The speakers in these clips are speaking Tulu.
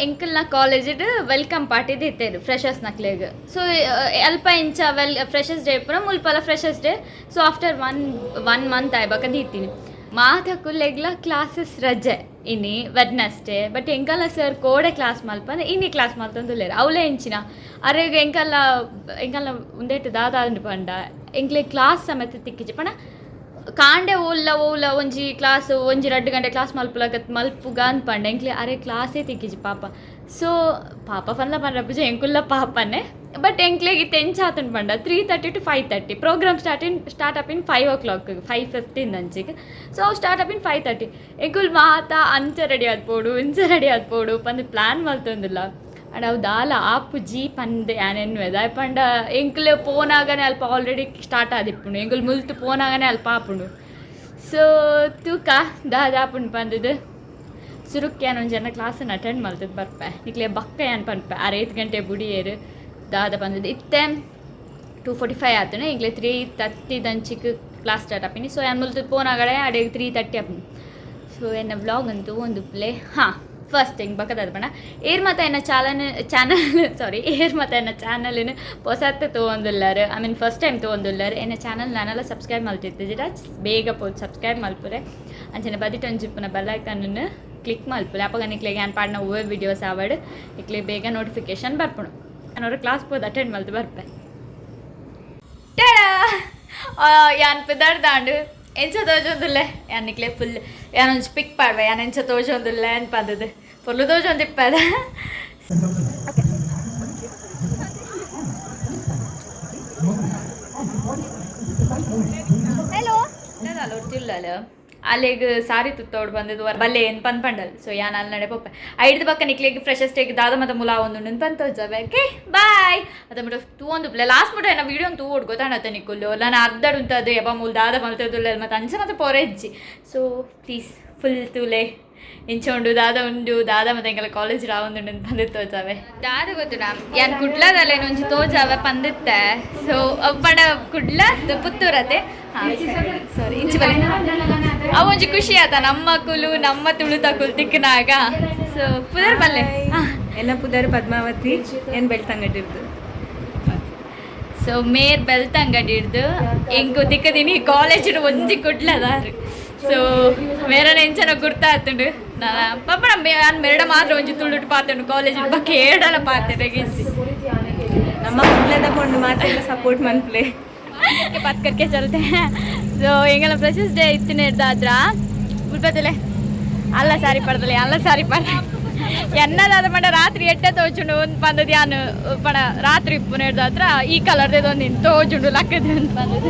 ಎಂಕಲ್ನ ಕಾಲೇಜಿಡ್ welcome party ದಿತ್ತೇರು ಫ್ರೆಶರ್ಸ್ ನಕ್ಲೆಗ್. ಸೊ ಅಲ್ಪ ಇಂಚ ವೆಲ್ ಫ್ರೆಶರ್ಸ್ ಡೇ ಪೂರ ಮುಲ್ಪಲ freshers day. So after one one month ಆಯ್ಬಕ ದೀತೀನಿ. ಮಾತ ಕುಲ್ಲೆಗ್ಲ ಕ್ಲಾಸಸ್ ರಜೆ ಇನಿ ವೆಡ್ನಸ್ಡೇ. ಬಟ್ ಎಂಕಲ್ನ ಸರ್ ಕೋಡೆ ಕ್ಲಾಸ್ ಮಲ್ಪಂದೆ ಇನಿ ಕ್ಲಾಸ್ ಮಲ್ತೊಂದುಲ್ಲೆರ್. ಅವಲೇ ಎಂಚಿನ ಅರೆಗ್ ಎಂಕಲ್ಲ ಎಂಕಲ್ನ ಉಂದೆಟ್ ದಾದ ಪಂಡ ಎಂಕ್ಲೆ ಕ್ಲಾಸ್ ಸಮೇತ ತಿಕ್ಕಿಜಿ. ಪಂಡ ಕಾಂಡೆ ಓಲ್ಲ ಓಲ ಒಂಜಿ ಕ್ಲಾಸ್, ಒಂಜಿ 2 ಗಂಟೆ ಕ್ಲಾಸ್ ಮಲ್ಪುಲಕ ಮಲ್ಪುಗ ಪಂಡ ಎಂಕ್ಲೆ ಅರೆ ಕ್ಲಾಸೇ ತಿಕ್ಕಿಜಿ ಪಾಪ. ಸೊ ಪಾಪ ಪನ್ಲ ಪನ್ರ ಪೂಜೆ, ಎಂಕುಲ್ಲ ಪಾಪನೆ. ಬಟ್ ಎಂಕ್ಲೆಗ್ ಇತ್ತೆ ಎಂಚ ಆತುಂಡು ಪಂಡ, 3:30 to 5:30 program start up in 5 o'clock, 5:15 ಅಂಚಿಗ್. So ಅವು ಸ್ಟಾರ್ಟ್ ಅಪ್ ಇನ್ 5:30. ಎಂಕುಲ್ ಮಾತ ಅಂಚ ರೆಡಿ ಆದ್ ಪೋಡು, ಇಂಚ ರೆಡಿ ಆದ್ ಪೋಡು ಪಂದ್ ಪ್ಲ್ಯಾನ್ ಮಲ್ತೊಂದುಲ್ಲ. ಅಂಡ್ ಅವು ದಾಲ ಆಪುಜಿ ಪಂದ್ ಯಾನ್ ಎನ್ನುವೆ. ದಾಯೆ ಪಂಡ ಎಂಕ್ಲೆ ಪೋನಾಗನೆ ಅಲ್ಪ ಆಲ್ರೆಡಿ ಸ್ಟಾರ್ಟ್ ಆದಿಪ್ಪುಂಡು. ಎಂಕುಲು ಮುಲ್ತು ಪೋನಾಗನೆ ಅಲ್ಪ ಆಪುಂಡು. ಸೊ ತೂಕ ದಾದ ಆಪುಂಡು ಪಂದದು. ಸುರುಕ್ಕೆ ಯಾನ್ ಒಂಜಿ ಎನ್ನ ಕ್ಲಾಸನ್ನು ಅಟೆಂಡ್ ಮಲ್ತದ್ ಬರ್ಪೆ. ನಿಕ್ಲೆ ಬಕ್ಕ ಯಾನ್ ಪನ್ಪೆ ಆರ್ ಏತ್ ಗಂಟೆ ಬುಡಿಯೆರ್ ದಾದ ಪಂದದು. ಇತ್ತೆ 2:45 ಆತುಂಡು. ಎಂಕ್ಲೆ 3:30 ದಂಚಿಕ್ ಕ್ಲಾಸ್ ಸ್ಟಾರ್ಟ್ ಆಪಿನಿ. ಸೊ ಯಾನ್ ಮುಲ್ತು ಪೋನಾಗಡೆ ಅಡೆಗ್ 3:30 ಆಪುಂಡು. ಸೊ ಎನ್ನ ವ್ಲಾಗ್ ಅಂತೂ ಒಂದು ಪ್ಲೇ. ಹಾಂ, ಫಸ್ಟ್ ಥಿಂಗ್ ಬಕದಾದ ಪಂಡ, ಏರ್ ಮತ ಎನ್ನ ಚಾಲನ್ ಚಾನಲ್, ಸಾರಿ, ಏರ್ ಮತ ಎನ್ನ ಚಾನಲ್ನ ಪೊಸತ್ ತೋಂದುಲ್ಲಾರ್, I mean first time ತೋಂದುಲ್ಲಾರ್, ಎನ್ನ ಚಾನಲ್ ನಾನೆಲ್ಲ ಸಬ್ಸ್ಕ್ರೈಬ್ ಮಲ್ತಿತ್ತಿಜಿಡ ಬೇಗ ಪೋದು ಸಬ್ಸ್ಕ್ರೈಬ್ ಮಲ್ಪುರೆ. ಅಂಚನೆ ಬದಿಟ್ ಒಂಜಿ ಇಪ್ಪುನ ಬೆಲ್ ಐಕನ್ನ ಕ್ಲಿಕ್ ಮಲ್ಪುಲೆ. ಅಪಗ ನಿಕ್ಲೆಗ್ ಯಾನ್ ಪಾಡ್ನ ಒವ್ವೆ ವೀಡಿಯೋಸ್ ಆವಡ್ ನಿಕ್ಲೆ ಬೇಗ ನೋಟಿಫಿಕೇಶನ್ ಬರ್ಪುಂಡು. ನಾನು ಕ್ಲಾಸ್ ಪೋದು ಅಟೆಂಡ್ ಮಲ್ತು ಬರ್ಪೆ. ಟಡಾ! ಯಾನ್ ಪಿದರ್ದಾಂಡು. ಎಂಚ ತೋಜೊಂದುಲ್ಲೆ ಯಾನ್ ನಿಕ್ಲೆ? ಫುಲ್ ಯಾನ್ ಒಂಜಿ ಪಿಕ್ ಪಾಡ್ವೆ, ಯಾನ್ ಎಂಚ ತೋಜೊಂದುಲ್ಲೆ ಅನ್ಪಂದದು. ಪೊರ್ಲು ತೋಜೊಂದಿಪ್ಪದ. ಹಲೋ, ಅಲ್ಲಿಗೆ ಸಾರಿ ತುತ್ತೋಡು ಬಂದದ್ದು ಬಲ್ಲೆ ಏನು ಪಂದ್ ಪಂಡಲ್. ಸೊ ಯಾನ್ ಅಲ್ಲಿ ನಡೆ ಪೋಪೆ. ಐಡ್ದು ಬಕ್ಕ ನಿಕ್ಲೆಗ್ ಫ್ರೆಶರ್ಸ್ ಡೇಗ್ ದಾದ ಮತ್ತೆ ಮುಲ ಒಂದು ಪಂದ್ ತೋಜವೆ. Okay, boy. ಅದ ಮುಟ ತೂ ಒಂದು ಲಾಸ್ಟ್ ಮುಟ ಏನ ವೀಡಿಯೋ ತೂ ಓಡ್ ಗೊತ್ತಾಣತ್ತೆ ನಿಕ್ಕುಲ್ಲು. ನಾನು ಅರ್ಧಡ್ ಉಂಟದು ಯಪ್ಪ ಮೂಲ ದಾದ ಮಲ್ತದುಲ್ಲ ಮತ್ತೆ ಅಂಚ ಮತ್ತೆ ಪೊರೆಜ್ಜಿ. ಸೊ ಪ್ಲೀಸ್ ಫುಲ್ ತೂಲೆ, ಇಂಚ ಉಂಡು, ದಾದ ಉಂಡು, ದಾದ ಮತ್ತೆ ಎಂಕಲ ಕಾಲೇಜ್ ರಾವೊಂದುಂಡು ಪಂದ್ ತೋಜಾವೆ. ದಾದ ಗೊತ್ತುನಾ, ಯಾನ್ ಕುಡ್ಲದಲ್ಲೇನು ಒಂಜಿ ತೋಜಾವೆ ಪಂದಿತ್ತೆ. ಸೊ ಪಂಡ ಕುಡ್ಲ ಪುತ್ತೂರತೆ, ಸಾರಿ, ಇಂಚಿ ಬಲೆ. ಅವು ಒಂಜಿ ಖುಷಿ ಆತ, ನಮ್ಮ ಕುಲು ನಮ್ಮ ತುಳು ತಿಕ್ಕನಾಗ. ಸೊ ಪುದರ್ ಬಲ್ಲೆ. ಎನ್ನ ಪುದರ್ ಪದ್ಮಾವತಿ, ಏನ್ ಬೆಳ್ತಂಗಡಿರ್ದು. ಸೊ ಮೇರ್ ಬೆಳ್ತಂಗಡಿ ಹಿಡ್ದು ಎಂಕು ತಿಕ್ಕದಿನಿ ಕಾಲೇಜ್ ಒಂಜಿ ಕುಡ್ಲದಾರು. ಸೊ ಮೇರನ ಎಂಚನ ಗುರ್ತಾತುಂಡು. ನಾನು ಪಾಪ ನಾನು ಮೆರಡ ಮಾತ್ರ ಒಂಜಿ ತುಳುಟು ಪಾತುಂಡು. ಕಾಲೇಜ್ ಬಗ್ಗೆ ಏಡಲ ಪಾತೆ ಗಿಜ್ಜಿ. ನಮ್ಮ ಕುಡ್ಲದ ಪೊಂಡು ಮಾತ್ರ ಸಪೋರ್ಟ್ ಮನ್ಪ್ಲೆ. के बात करके चलते हैं. ಸೊ ಎಂಗಲ ಫ್ರೆಶರ್ಸ್ ಡೇ ಇತ್ತಿನ ಹಿಡ್ದಾದ್ರ ಉಲ್ಪತ್ತಲೆ ಅಲ್ಲ ಸಾರಿ ಪಡ್ದಲೆ ಅಲ್ಲ ಸಾರಿ ಪಡ್ದ ಎನ್ನದಾದ ಪಂಡ ರಾತ್ರಿ ಎಟ್ಟೆ ತೋಚುಂಡು ಒಂದು ಪಂದದ. ಯಾನು ಪಣ ರಾತ್ರಿ ಇಪ್ಪುನ ಹಿಡ್ದಾದ್ರ ಈ ಕಲರ್ದೇ ಒಂದು ತೋಚುಂಡು ಲಕ್ಕದ ಒಂದು ಪಂದದ.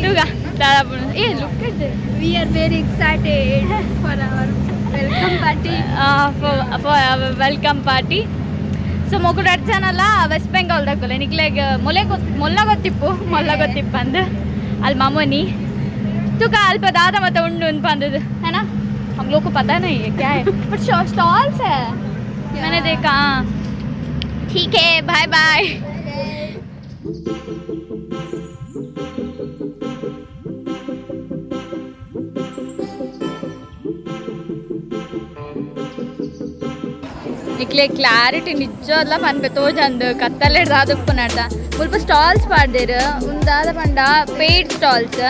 ತೂಗ ದಾದಾಪುಣ. ಏ, look at. We are very excited for our welcome party. Welcome party. So ಮೊಕುಡು ಅರ್ಚನಲ್ಲ West Bengal ದಕ್ಕುಲೆ. ನಿಕ್ಲೆಗ್ ಮೊಲೆ ಗೊತ್ ಮೊಲ್ಲ ಗೊತ್ತಿಪ್ಪು, ಮೊಲ್ಲ ಗೊತ್ತಿಪ್ಪು ಅಂದ್. ಅಲ್ಲಿ ಮಾಮೋನಿ ತುಕ ಅಲ್ಪ ದಾದ ಮತ್ತೆ ಉಂಡು ಅಂತ ಬಂದದ್ದು है ना. हम लोग को पता नहीं है क्या है, बट स्टॉल्स है, मैंने देखा. हाँ, ठीक है, बाय बाय. ನಿಕ್ಲೆ ಕ್ಲಾರಿಟಿ ನಿಜವಾದ್ಲ ಪನ್ಪೆ ತೋಜಂದು, ಕತ್ತಲೆ ದಾದುಪ್ಪುನಡ್ದ. ಮುಲ್ಪ ಸ್ಟಾಲ್ಸ್ ಪಾಡ್ದೇರು. ಉಂದಾದ ಪಂಡ ಪೇಯ್ಡ್ ಸ್ಟಾಲ್ಸ್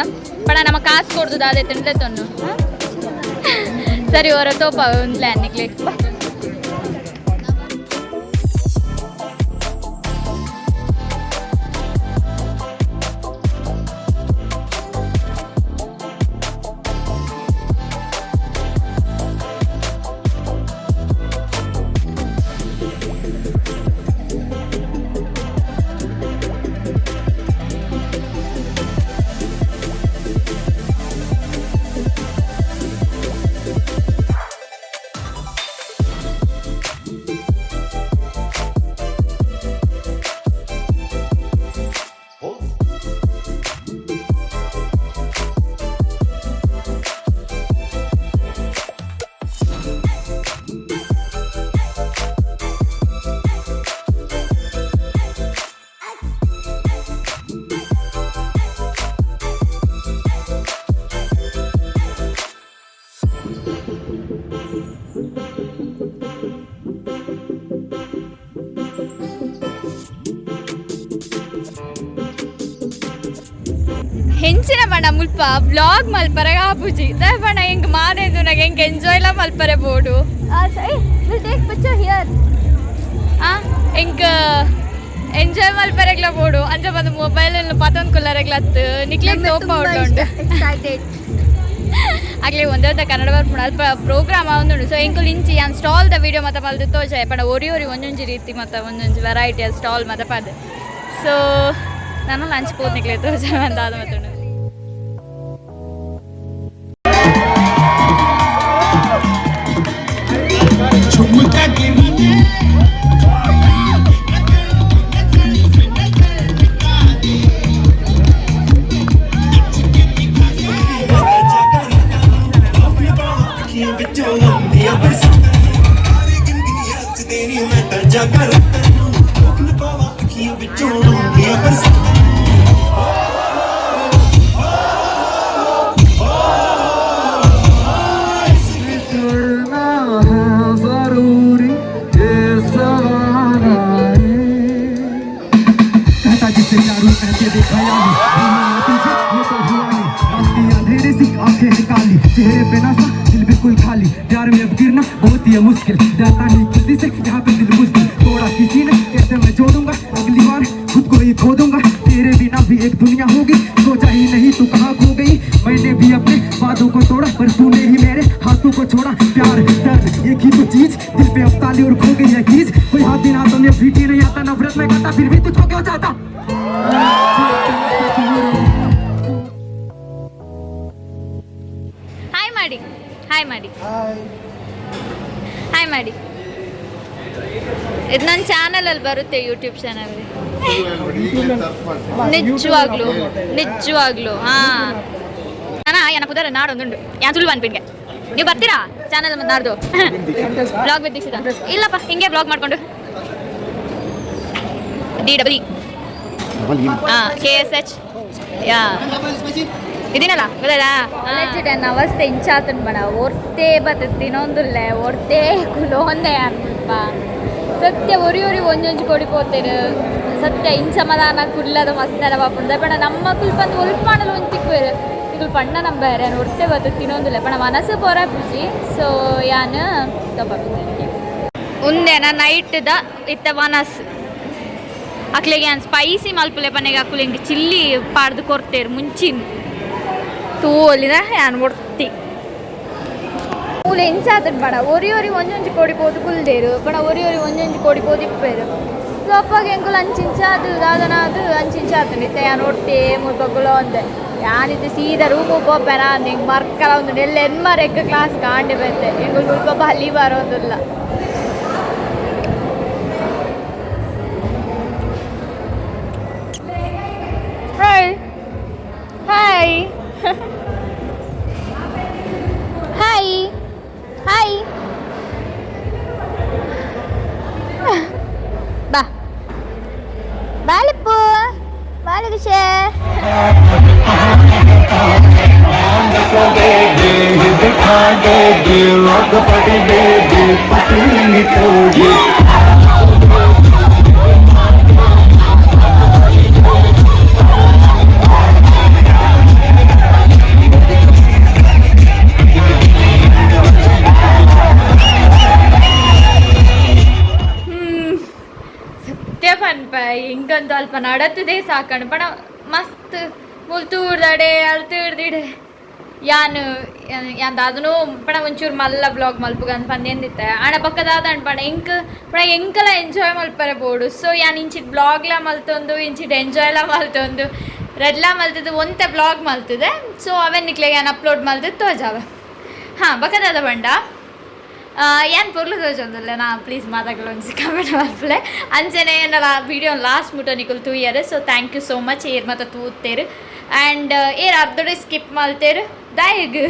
ಪಂಡ ನಮ್ಮ ಕಾಸು ಕೊಡ್ದು ದಾದ ತಿಂಡ್ಲೆ ತೊನ್ನು. ಸರಿ, ಹೊರ ತೋಪ ಉಂದ್ಲೆ ನಿಕ್ಲೆ. ಬಾ. ಹೆಂಚಿನ ಬಣ್ಣ ಮುಲ್ಪ ವ್ಲಾಗ್ ಮಲ್ಪರ ಆಪುಜಿ ದಾಯ ಬಣ್ಣ ಹೆಂಗ್ ಮಾದೇದು ನಾಗ ಹೆಂಗ್ ಎಂಜಾಯ್ ಲ ಮಲ್ಪರೆ ಬೋಡು. Will take picture here. ಆ ಎಂಕ್ ಎಂಜಾಯ್ ಮಲ್ಪರೆಗ್ಲ ಬೋಡು. ಅಂಚ ಬಂದು ಮೊಬೈಲ್ ಪತೊಂದು ಕುಲ್ಲರೆಗ್ಲತ್ತು ನಿಕ್ಲೆಗ್ ತೋಪ ಉಂಟು. ಎಕ್ಸೈಟೆಡ್. ಆಗ್ಲಿ ಒಂದೇ ಒಂದೇ ಕನ್ನಡ ಬರ್ಪುಂಡು. ಅಲ್ಪ ಪ್ರೋಗ್ರಾಮ್ ಆವೊಂದುಂಡು. ಸೊ ಎಂಕುಲು ಇಂಚಿ ಯಾನ್ ಸ್ಟಾಲ್ ದ ವಿಡಿಯೋ ಮತ ಮಲ್ದು ತೋಜಾಯ ಪಂಡ ಒರಿ ಒರಿ ಒಂಜೊಂಜಿ ರೀತಿ ಮತ ಒಂಜೊಂಜಿ ವೆರೈಟಿ ಸ್ಟಾಲ್ ಮತ ಪದ. ಸೊ ನಾನು ಲಂಚ್ ಪೋತ್ನಿಕ್ಲೆ ತೋಜಾಯ ಅಂತ ಆದ ಮತ್ತುಂಡು. ਵਿੱਚੋਂ ਆਉਂਦੀਆਂ ਬਰਸਾਤਾਂ ਸਾਰੇ ਗਿਣਗਿਣੀਆਂ ਚ ਦੇਣੀ ਮੈਂ ਤਾਂ ਜਾਗਾ ਰਾਤਾਂ ਨੂੰ ਲੋਕ ਲਪਾਵਾਂ ਅੱਖੀਆਂ ਵਿੱਚੋਂ ਆਉਂਦੀਆਂ ਬਰਸਾਤਾਂ। करना है जरूरी ये सवाल आए। कहता जिसे चारू कहते देखा यानी तुझे ये तो हुआ नहीं। रात की अंधेरे सी आंखें हैं काली, चेहरे पे नशा, दिल बिल्कुल खाली। प्यार में अब गिरना बहुत ही है मुश्किल, डरता नहीं किसी से यहाँ पे दिल मुश्किल। तोड़ा किसी ने कैसे मैं जोड़ूंगा, अगली बार खुद को ही खो दूंगा। तेरे बिना भी एक दुनिया होगी, सोचा ही नहीं तू कहाँ खो गई। मैंने भी अपने वादों को तोड़ा, पर तूने ही मेरे हाथों को छोड़ा। प्यार दर्द एक ही तो चीज, दिल पे अब ताली और खो गई है कीज। कोई हाथ दिन हाथों में फीटी नहीं आता, नफरत में करता फिर भी तुझको क्यों चाहता। ಹಾಯ್ ಮಾಡಿ, ಹಾಯ್ ಮಾಡಿ, ಹಾಯ್ ಮಾಡಿ. ಇದು ನನ್ನ ಚಾನಲಲ್ಲಿ ಬರುತ್ತೆ, ಯೂಟ್ಯೂಬ್ ಚಾನಲ್. ನಿಜವಾಗ್ಲು ನಿಜವಾಗ್ಲು. ಹಾ ನಾನಾ ಏನ ಪುದರ ನಾಡೊಂದುಂಡು ಯಾನ್ ಸುಳ್ಳು ಅನ್ಪಿನ್ಗೆ. ನೀವು ಬರ್ತೀರಾ ಚಾನಲ್ ಮತ್ತೆ ನಾಡ್ದು ಬ್ಲಾಗ್ ವಿತ್ ದೀಕ್ಷಿತ? ಇಲ್ಲಪ್ಪ, ಹಿಂಗೆ ಬ್ಲಾಗ್ ಮಾಡ್ಕೊಂಡು. ಡಿ ಡಬಲ್ ಹಾಂ ಕೆ ಎಸ್ ಎಚ್ ಯಾ ಇದೀನಲ್ಲ ಗೊತ್ತಾಯ್ತಾ? ಕಾಲೇಜಿಡ್ ಅವಸ್ಥೆ ಇಂಚಾತನ್ ಬಣ ಒರ್ತೆ ಬತ್ತ ತಿನ್ನೊಂದುಲ್ಲೆ ಒರ್ತೆ ಕುಲೋಂದೆ ಅನ್ಬಿಡ್ಪ. ಸತ್ಯ ಒರಿ ಒರಿ ಒಂಜೊಂಜಿ ಕೊಡಿ ಪೋತೇರು. ಸತ್ಯ ಇಂಚ ಮದಾನ ಕುಲ್ಲದ ಮಸ್ತೆಲ್ಲ ಪಾಪುಂಡು. ಪಂಡ ನಮ್ಮ ಕುಲ್ಪಂದು ಒಲ್ಪಾಣಲು ಒಂಜಿ ತಿಕ್ವೇರು ನಿಕುಲು ಪಂಡ ನಂಬಾರೆ. ಯಾನ್ ಒರ್ತೆ ಬತ್ತ ತಿನ್ನೊಂದುಲ್ಲೆ ಪಂಡ ಮನಸ್ಸು ಪೋರ ಪೂಜಿ. ಸೊ ಯಾನ್ ತಪ್ಪ ಉಂದೆನ ನೈಟ್ದ ಇತ್ತ ವನಸ್ ಅಕ್ಲೆಗೆ ಯಾನ್ ಸ್ಪೈಸಿ ಮಲ್ಪುಲೆ ಪನೆಗೆ ಅಕುಲು ಹಿಂಗೆ ಚಿಲ್ಲಿ ಪಾಡ್ದು ಕೊರ್ತೇರು ಮುಂಚಿನ ತೂಲಿನ ಯಾನ್ ಒರ್ತಿ. ಮೂಲು ಎಂಚಾತನ್ ಬಣ ಒರಿ ಒರಿ ಒಂಜೊಂಜಿ ಕೊಡಿ ಪೋದು ಕುಲ್ದೇರು ಪಣ ಒರಿ ಒರಿ ಒಂಜೊಂಜಿ ಕೊಡಿ ಪೋದು ಇಪ್ಪೇರು. ಸೊ ಅಪ್ಪಾಗ ಎಂಕುಲು ಅಂಚಿಂಚ ಅದು ದಾದನ ಅದು ಅಂಚಿಂಚ ಆತಂಡು. ಇತ್ತೆ ಯಾನ್ ಒರ್ತೆ ಮುಲ್ಪ ಕುಲೋಂದೆ. ಯಾನಿತ್ತೆ ಸೀದಾ ರೂಮು ಪೋಪೆನ ಹಿಂಗೆ ಮರ್ಕಲ ಒಂದು ಎಲ್ಲ ಎನ್ಮರೆಕ್ ಕ್ಲಾಸ್ ಕಾಂಡೆ ಬತ್ತೆ. ಎಂಕುಲು ಮುಲ್ಪ ಬಲಿ ಬರೋದಿಲ್ಲ. ಹಾಯ್ hi hi hi ಬಾ ಬಾಲಿಪ್ಪು ಬಾಲಕೃಷ್ಣ. दिखा दे दिल पड़ी दे पतली तोड़ी। ಸತ್ಯ ಪನ್ಪ ಹಿಂಗಂದು ಅಲ್ಪ ನಡತದೆ ಸಾಕಂಡು ಪಣ ಮಸ್ತ್ ಮುಲ್ ತೂರ್ದಡೆ ಅಲ್ಲಿ ತೂರ್ದಿಡೆ. ಯಾನ್ ಯಾನ್ ದಾದನು ಪಣ ಒಂಚೂರು ಮಲ್ಲ ಬ್ಲಾಗ್ ಮಲ್ಪುಗಂದ್ ಪಂದೇಂದಿತ್ತೆ ಆಣ ಪಕ್ಕದಾದ ಪಣ ಎಂಕ್ ಪಣ ಎಂಕಲ ಎಂಜಾಯ್ ಮಲ್ಪರೆ ಬೋಡು. ಸೊ ಯಾನ್ ಇಂಚಿಟ್ ಬ್ಲಾಗ್ಲ ಮಲ್ತೊಂದು ಇಂಚಿಟ್ ಎಂಜಾಯ್ಲ ಮಲ್ತೊಂದು ರೆಡ್ಲ ಮಲ್ತದ್ದು ಒಂತೆ ಬ್ಲಾಗ್ ಮಲ್ತದೆ. ಸೊ ಅವೆನ್ ನಿಕ್ಲೆಗ್ ಯಾನ್ ಅಪ್ಲೋಡ್ ಮಲ್ತದ್ದು ತೋಜಾವೆ. ಹಾಂ ಬಕದಾದ ಬಂಡ ಯಾನ್ ಪೊರ್ಲು ತೋಜೊಂದುಲ್ಲೆ ನಾ? ಪ್ಲೀಸ್ ಮಾತಾಗಲು ಒಂಜಿ ಕಮೆಂಟ್ ಮಲ್ಪುಲೆ. ಅಂಚನೆ ಏನಲ್ಲ ವಿಡಿಯೋ ಲಾಸ್ಟ್ ಮುಟ ನಿಕುಲು ತೂಯರೆ. So thank you so much. ಏರ್ ಮಾತ ತೂತೇರು ಆ್ಯಂಡ್ ಏರ್ ಅರ್ಧಡೆ ಸ್ಕಿಪ್ ಮಲ್ತೇರು ದಾಯಗ್.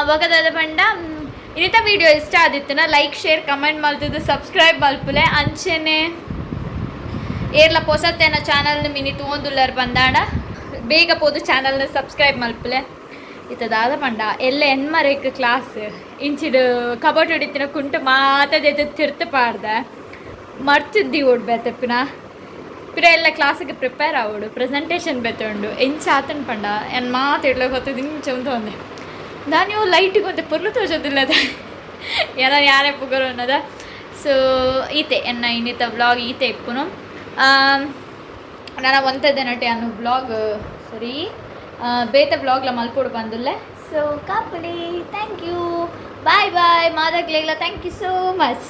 ಬೊಕದಾದ ಪಂಡ ಇನ್ನಿತ ವಿಡಿಯೋ ಇಷ್ಟ ಆದಿತ್ತುನ ಲೈಕ್ ಶೇರ್ ಕಮೆಂಟ್ ಮಲ್ತದ್ದು ಸಬ್ಸ್ಕ್ರೈಬ್ ಮಲ್ಪುಲೆ. ಅಂಚನೆ ಏರ್ಲ ಪೊಸತ್ತೇನ ಚಾನಲ್ನ ಮಿನಿ ತೂವೊಂದುಲ್ಲರ್ ಬಂದಾಂಡ ಬೇಗ ಪೋದು ಚಾನಲ್ನ ಸಬ್ಸ್ಕ್ರೈಬ್ ಮಲ್ಪುಲೆ. ಇತ್ತ ದಾದ ಪಂಡ ಎಲ್ಲ ಎನ್ಮರೆಕ್ ಕ್ಲಾಸ್ ಇಂಚಿಡು ಕಬಟ್ ಹಿಡಿತಿನ ಕುಂಟು ಮಾತದ ತಿರ್ತು ಪಾಡ್ದ. ಮರ್ತಿದ್ದಿ ಓಡ್ ಬೇತೆಪ್ಪಿನ ಪಿರ ಎಲ್ಲ ಕ್ಲಾಸಿಗೆ ಪ್ರಿಪೇರ್ ಆವೋಡು, ಪ್ರೆಸೆಂಟೇಷನ್ ಬೇತೆ ಉಂಡು. ಎಂಚ ಆತನ್ ಪಂಡ ಎನ್ ಮಾತೆಡ್ಲ ಗೊತ್ತದು ಇಂಚ ಉಂದು ಒಂದೆ ದಾನಿ ಲೈಟಿಗೆ ಒಂತೆ ಪೊರ್ಲು ತೋಜೋದಿಲ್ಲದ ಎಲ್ಲ ಯಾರೇ ಪುಗರು ಅನ್ನೋದ. ಸೊ ಈತೆ ಎನ್ನ ಇನ್ನಿತ ವ್ಲಾಗ್ ಈತೆ ಇಪ್ಪುನು. ನನ್ನ ಒಂತೆ ನಟೆ ಅನ್ನು ವ್ಲಾಗ್ ಸರಿ ಬೇತೆ ವ್ಲಾಗ್ಲ ಮಲ್ಪೊಡು ಬಂದುಲ್ಲೆ. ಸೊ ಕಾಪುಲಿ, thank you, bye ಬಾಯ್. ಮಾದಕ್ಲೆಗ್ಲ thank you so much.